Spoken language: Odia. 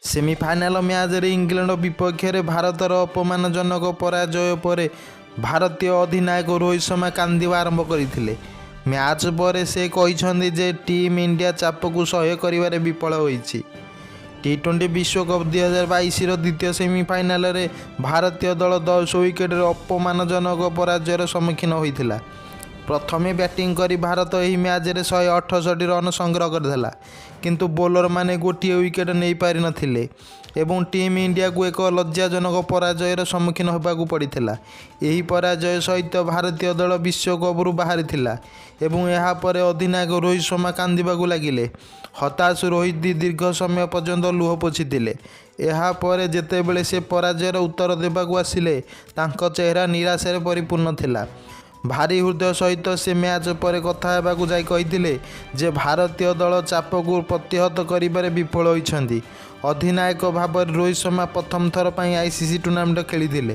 ସେମିଫାଇନାଲ ମ୍ୟାଚରେ ଇଂଲଣ୍ଡ ବିପକ୍ଷରେ ଭାରତର ଅପମାନଜନକ ପରାଜୟ ପରେ ଭାରତୀୟ ଅଧିନାୟକ ରୋହିତ ଶର୍ମା କାନ୍ଦିବା ଆରମ୍ଭ କରିଥିଲେ। ମ୍ୟାଚ୍ ପରେ ସେ କହିଛନ୍ତି ଯେ ଟିମ୍ ଇଣ୍ଡିଆ ଚାପକୁ ସହ୍ୟ କରିବାରେ ବିଫଳ ହୋଇଛି। ଟି-20 ବିଶ୍ୱକପ୍ 2022ର ଦ୍ୱିତୀୟ ସେମିଫାଇନାଲରେ ଭାରତୀୟ ଦଳ 10 ୱିକେଟରେ ଅପମାନଜନକ ପରାଜୟର ସମ୍ମୁଖୀନ ହୋଇଥିଲା। ପ୍ରଥମେ ବ୍ୟାଟିଂ କରି ଭାରତ ଏହି ମ୍ୟାଚରେ 168 ରନ୍ ସଂଗ୍ରହ କରିଥିଲା। କିନ୍ତୁ ବୋଲରମାନେ ଗୋଟିଏ ୱିକେଟ୍ ନେଇପାରିନଥିଲେ ଏବଂ ଟିମ୍ ଇଣ୍ଡିଆକୁ ଏକ ଲଜ୍ଜାଜନକ ପରାଜୟର ସମ୍ମୁଖୀନ ହେବାକୁ ପଡ଼ିଥିଲା। ଏହି ପରାଜୟ ସହିତ ଭାରତୀୟ ଦଳ ବିଶ୍ୱକପରୁ ବାହାରିଥିଲା ଏବଂ ଏହା ପରେ ଅଧିନାୟକ ରୋହିତ ଶର୍ମା କାନ୍ଦିବାକୁ ଲାଗିଲେ। ହତାଶ ରୋହିତ ଦୀର୍ଘ ସମୟ ପର୍ଯ୍ୟନ୍ତ ଲୁହ ପୋଛିଥିଲେ। ଏହା ପରେ ଯେତେବେଳେ ସେ ପରାଜୟର ଉତ୍ତର ଦେବାକୁ ଆସିଲେ, ତାଙ୍କ ଚେହେରା ନିରାଶାରେ ପରିପୂର୍ଣ୍ଣ ଥିଲା। ଭାରୀ ହୃଦୟ ସହିତ ସେ ମ୍ୟାଚ୍ ପରେ କଥା ହେବାକୁ ଯାଇ କହିଥିଲେ ଯେ ଭାରତୀୟ ଦଳ ଚାପକୁ ପ୍ରତିହତ କରିବାରେ ବିଫଳ ହୋଇଛନ୍ତି। ଅଧିନାୟକ ଭାବରେ ରୋହିତ ଶର୍ମା ପ୍ରଥମ ଥର ପାଇଁ ଆଇସିସି ଟୁର୍ଣ୍ଣାମେଣ୍ଟ ଖେଳିଥିଲେ।